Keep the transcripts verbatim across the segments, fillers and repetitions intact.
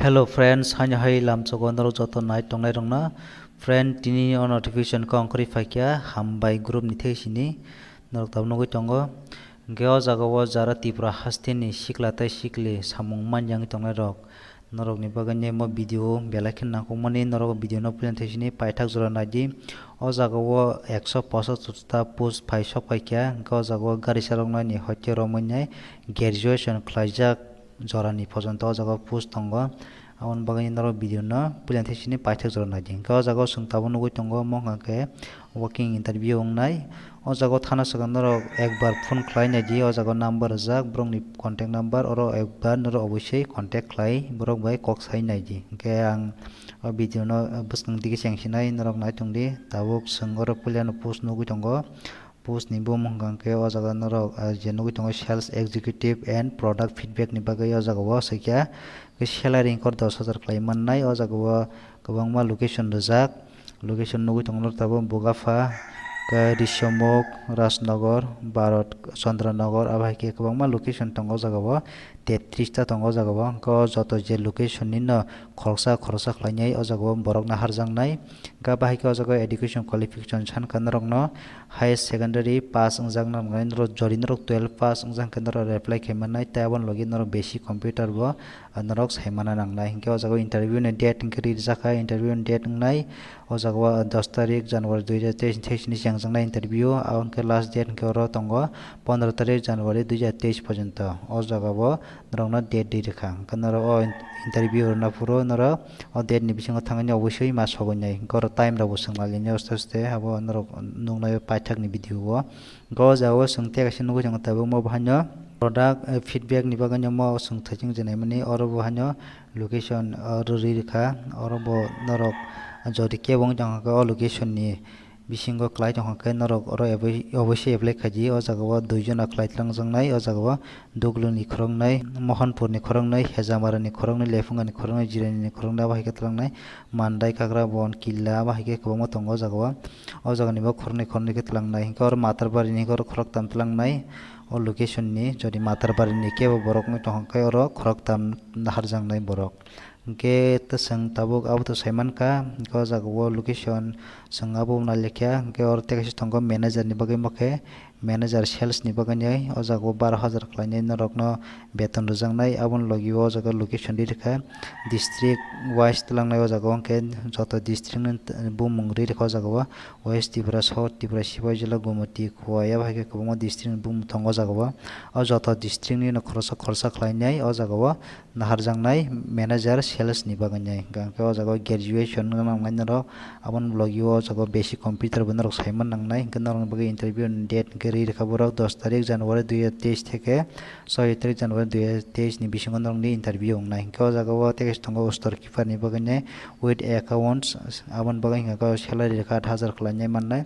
Hello friends, haino hai lamsogo norok joto nai tongnai rokno. Friend, tini o notification kong kwrwi phaikha Hambai group ni thai sini norok tabuk nugwi tongo. Hwnkhe o jaga o jara Tripura haste ni sikla tei sikli samung manya wngwi tongnai rok, norok ni bagwi nai mo video belai khe nangkukmani, norok video no puila thai sini paithak jora naidi. O jaga o ekso pochasutta post phai sok phaikha, hwnkhe o jaga o gari chaloknai ni hoite romwi nai graduation khlaijak jorani pojonto o jaga o post tongo. Aboni bagwi norok video no puila thai sini paithak jora naidi. Hwnkhe o jaga o chwng tabuk nugwi tongo, omo hwnkha khe walk-in interview wngnai. O jaga o thana swkang norok ekbar phone khlai naidi, o jaga o number rijak borokni contact number, oro ekbar norok obosoi contact khlai borok bai kok sai naidi. Hwnkhe ang o video no bwskang digi cheng sinai, norok nai tongdi. Tabuk chwng oro puila no post nugwi tongo. Post ni bumung hwnkha khe o jaga norok, ah, je nugwi tongo sales executive and product feedback ni bagwi o jaga o swikha. Khe salary hwnkhe dos hajar khlai mannai. O jaga o kwbangma location rijak, location nugwi tongo norok tabuk Bugapha, khe Rishyamukh, Rajnagar, Bharat Chandranagar, abo hai khe kwbangma location tongo o jaga o, tetris ta tongo o jaga o. Hwnkhe o joto je location ni no khoroksa khoroksa khlainai o jaga o borok naharjaknai. Hwnkhe abo hai khe o jaga o education qualification sankha norokno higher secondary pass wngjak nangnai, norok jodi norok twelve pass wngjak hwnkhe norok apply khai mannai, tei aboni logi norok basic computer bo, ah, norok sai manna nangnai. Hwnkhe o jaga o interview ni date hwnkhe rijak kha, interview ni date wngnai o jaga o dos tarik January dui hajar teis ni thai sini chengjaknai interview, abo hwnkhe last date hwnkhe oro tongo pondro tarik January dui hajar teis porjonto. O jaga o norokno date ri rwkha. Hwnkhe norok o in-, interview rwna phuru norok o date ni bisingo thangwi obosoi ma sogwi nai. Hwnkhe oro time rok bo swng lainai aste aste, abo norok nuknai o paithak ni video o. Hwnkhe o jaga o chwng tei kaisa nugwi tongo tabuk omo bo haino product, eh, feedback ni bagwi no omo chwng thaichung je naimani, oro bo haino location oro ri rwkha, oro bo norok jodi kebo wng tong khe o location ni bisingo khlai tongkha khe norok oro oboi-, oboisoi apply khaidi. O jaga o dui jona khlai twlangjaknai, o jaga o Duglu ni khoroknwi, Mohanpur ni khoroknwi, Hejamara ni khoroknwi, Lephunga ni khoroknwi, Jirani ni khoroknwi, abo hai khe twlangnai Mandai, Kakrabon, Killa, abo hai khe kwbangma tongo o jaga o. O jaga ni bo khoroknwi khoroknwi khe twlangnai, hinkhe oro Matarbari ni hinkhe oro khoroktham twlangnai. O location ni jodi Matarbari ni kebo borok wngwi tongkha khe oro khoroktham naharjaknai borok. Hwnkhe ta-, chwng tabuk abo to sai mankha, hwnkhe o jaga o location chwng abo wngna lekha, hwnkhe oro tei kaisa tongo manager ni bagwi, omo khe manager sales ni bagwi nai o jaga o baro hajar khlainai norokno beton rwjaknai, aboni logi o jaga location ri rwkha district wise twlangnai o jaga o, hwnkhe joto district ni bumung ri rwkha o jaga o, West Tripura, South Tripura, Sipaijala, Gumoti, Khowai, abo hai khe kwbangma district ni bumung tongo o jaga o. O joto district ni no khoroksa khoroksa khlainai o jaga o naharjaknai manager sales ni bagwi nai. Hwnkhe o jaga o graduation wngna nangnai norok, aboni logi o jaga o basic computer bo norok sai man nangnai. Hwnkhe norokni bagwi interview ni date hwnkhe ri rwkha borok dos tarik January dui hajar teis theke soi tarik January dui hajar teis ni bisingo norokni interview wngnai. Hwnkhe o jaga o tei kaisa tongo store keeper ni bagwi nai with accounts, aboni bagwi hwnkhe salary rwkha aat hajar khlainai mannai.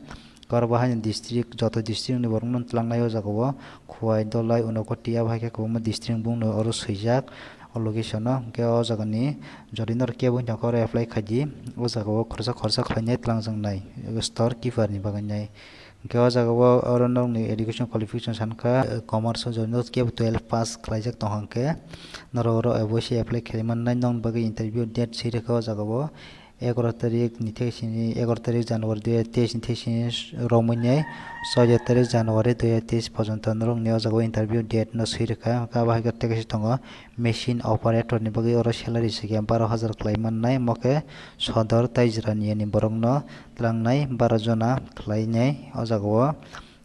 Oro bo haino district, joto district ni borok no twlangnai o jaga o, Khowai, Dolai, Unakoti, abo hai khe kwbangma district bung no oro swijak o location o. Hwnkhe o jaga ni jodi norok kebo wngya khe oro apply khaidi, o jaga o khoroksa khoroksa khlainai twlangjaknai store keeper ni bagwi nai. Hwnkhe o jaga o oro norokni education qualification sankha, commerce o jodi norok kebo twelve pass khlaijak tongkha hwnkhe norok oro oboisoi apply khlai mannai, norokni bagwi interview date swi rwkha o jaga o. Egaroh tarik ni theke sini, egaroh tarik January dui hajar teis ni theke sini romwi nai soi tarik January dui hajar teis porjonto norokni o jaga o interview date no swi rwkha. Hwnkhe abo hai khe tei kaisa tongo machine operator ni bagwi oro salary swikha baro hajar khlai mannai, omo khe sodor tei jirani ni borok no twlangnai baro jona khlainai o jaga o.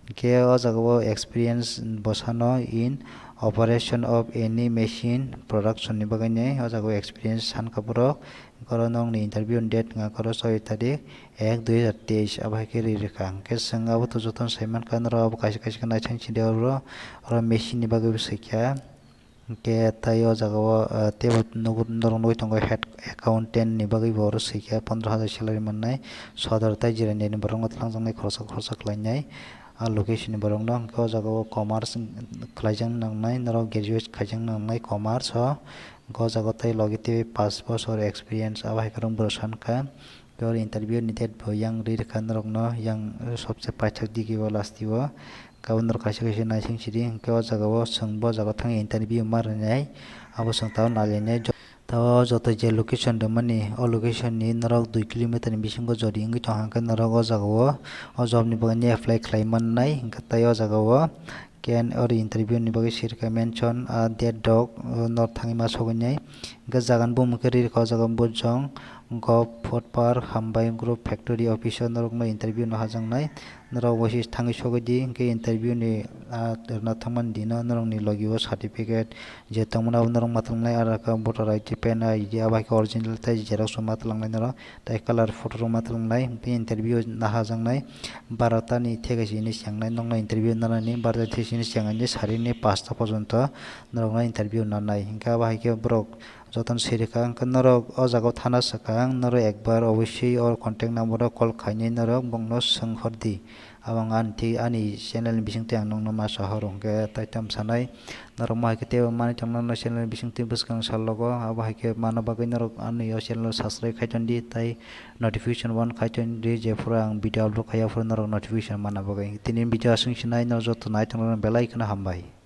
Hwnkhe o jaga o experience bwsano in operation of any machine production ni bagwi nai o jaga o experience sankha borok. Oro nokni interview ni date wngkha oro soi tarik ek dui hajar teis, abo hai khe ri rwkha. Hwnkhe chwng abo to jotono sai mankha, norok abo kaisa kaisa khe naithang sidi oro, oro machine ni bagwi bo swikha. Hwnkhe tai o jaga o, ah, teibo nugo-, norok nugwi tongo head accountant ni bagwi bo oro swikha pondro hajar salary mannai, sodor tei jirani ni borok no twlangjaknai khoroksa khoroksa khlainai. Ah, location ni borok no hwnkhe o jaga o commerce khlaijak nangnai, norok graduate khaijak nangnai commerce o. Hwnkhe o jaga o tei logi tei pass bosor experience abo hai khe borok sankha. Tei oro interview ni date bo yang ri rwkha norokno, yang sobse paithak digi o last o. Kabo norok kaisa kaisa naising sidi, hwnkhe o jaga o chwng bo jaga o thangwi interview ma rwnai, abo chwng tabuk nailainai. Tao joto je location rwmani, o location ni norok dui kilometer ni bisingo jodi wngwi tong hwnkhe norok o jaga o, o job ni bagwi apply khlai mannai. Hwnkhe tai o jaga o can or interview ni bagwi sirkha mention a date dok, o norok thangwi ma sogwi nai. Hwnkhe jaga ni bumung khe ririkha o jaga o Bujong, Gov, Potpar, Hambai Group Factory office o norok no interview no hajaknai. Norok waisa thangwi sogwi di, hwnkhe interview ni, ah, rwna thangmani dino norokni logi o certificate je tongmani abo norok ma twlangnai, Aadhaar card, voter I D, pan I D, abo hai khe original tei xerox rok ma twlangnai norok, tei colour photo rok ma twlangnai, hwnkhe interview nahajaknai. Baro ta ni theke sini siyang nai, nokno interview nanani baro ta theke sini siyang nai, sari ni pasta porjonto norokno interview nanai, hwnkhe abo hai khe borok jotono sirikha. Hwnkhe norok o jaga o thana swkang norok ekbar obosui o contact number o call khainai norok bongno swnghor di. Abo ang ani thik ani channel ni bisingtwi ang nokno ma sahoro hwnkhe tai tam sanai. Norok ma hai khe teibo manwi tongna no channel ni bisingtwi bwskang sal logo, abo hai khe mana bagwi norok ani o channel o subscribe khai ton di tei notification on khai ton di, jephuru ang video upload khai aphuru norok notification mana bagwi. Tini video aswk sinai norok joto nai tongna belai kheno hambai.